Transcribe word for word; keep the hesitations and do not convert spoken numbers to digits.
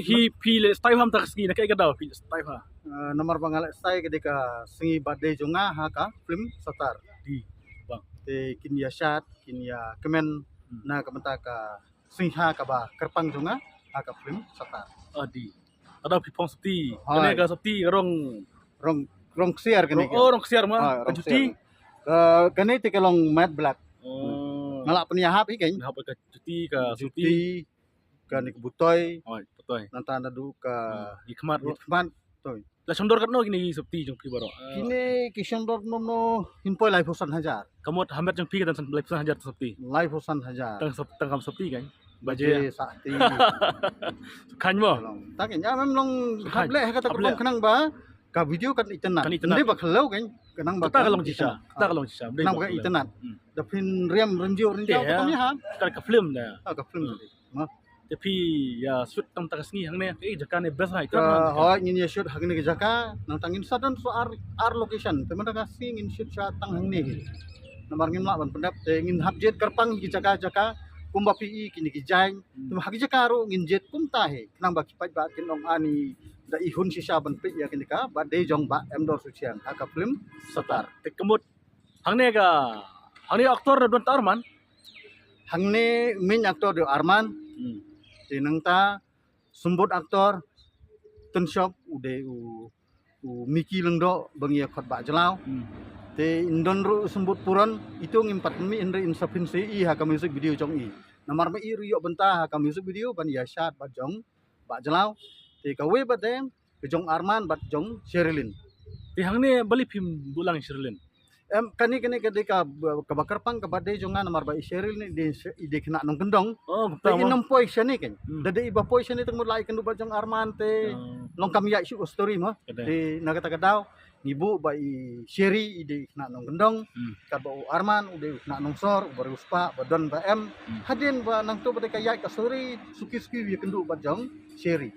Phi, phi leh style ham ta ka sngi, na kaei ka daw phi leh style ha? Eh, namar ba nga leh style ka dei ka sngi birthday jong nga ha ka film Satar. Di bang. Te kin ïa shad, kin ïa kmen Hmm. na ka bynta ka sngi ha kaba kyrpang jong nga ha ka film Satar. Ah, di. Ka daw phi phong sopti. Hoi. Kane ka sopti ka rong Rong, rong ksiar kane. Rong, oh, rong ksiar ma. Hoi, ka rong juti. Ksiar. Ka, kane te ka long matte black. Oh. Nga lah pynïahap hi kane. Hap ka juti ka sopti. Juti. Kane ka butoi. Hoi, butoi. Nangta naduh ka Hmm. Ïa khmat. Ïa khmat. Toi. La shon dor katno kine ki sopti jong phi baroh? Ah. Kine ki shon dor no no hin poi laiphew san hajar. Ka mut ha met jong phi ka dang san laiphew san hajar tang sopti. Laiphew san hajar. Tang sop, tang kam sopti kan? Baje. Baje sopti. Khan mo. Tang kan ïa mem long Khan. Hap leh ha kata ka Hap leh. Long khnang ba ka video kan itynnad. Kan itynnad. Nda ba khlew kan khnang ba Kata ka long shisha. Kata ka long shisha. Khnang ba ka itynnad. Hmm. Da phin riam rynjiew rynjiew Te, ka tang ïa. Ïa ha. Ka, ka film da. Ah, ka film Hmm. tadi. Ma. Te phi ïa shoot tang ta ka sngi hangne, ka jaka ne best ha Ka itynnad. Hoi ngin ïa shoot hangne ka jaka, nangta ngin sa don sa ar, ar location. Te mynta ka sngi ngin shoot sa tang hangne hi. Namar ngim lah ban pyndep, te ngin hap jied kyrpang ki jaka jaka kumba phi i kine ki jaiñ. Hmm. Te ha ki jaka ruh ngin jied kumta hi. Khnang ba ki paidbah kin ong ani da i hun shisha ban peit ïa kine ka birthday jong Bah M Dor Suchiang ha ka film Satar. Te ka mut hangne ka, hangne actor da don ta Arman. Hangne main actor dei u Arman. Hmm. Te nangta symbut actor Tynshop u dei u, u Mickey Lyngdoh ba ngi ïa khot Bah Jlaw. Hmm. Te in don ruh symbut puron, itu ngim pat mih hynrei in sa pynshai i ha ka music video jong i. Namar ba i ruh ïoh bynta ha ka music video ban ïa shad bad jong Bah Jlaw. Te kawei pat de ka jong Arman bad jong Sherilyn. Te hangne balei phim buh lang Sherilyn? Em, kane, kane ka dei ka, kaba kyrpang ka birthday jong nga namar ba i Sherilyn i dei, i dei khynnah nongkyndong. Oh, kumta mo. Te i nym poi shane kan. Hmm. Da dei i ba poi shane te mut la i kynduh bad jong Arman te Oh. long kam ïaid shuh ka story mo. Ka dei. Te na kata ka daw ngi buh ba i Sherry i dei khynnah nongkyndong. Hmm. Katba u Arman u dei u khynnah nongsor, u bariewspah, ba don ba em. Hmm. Hadien ba nangto ba dei ka ïaid ka story, suki suki u ïa kynduh bad jong Sherry.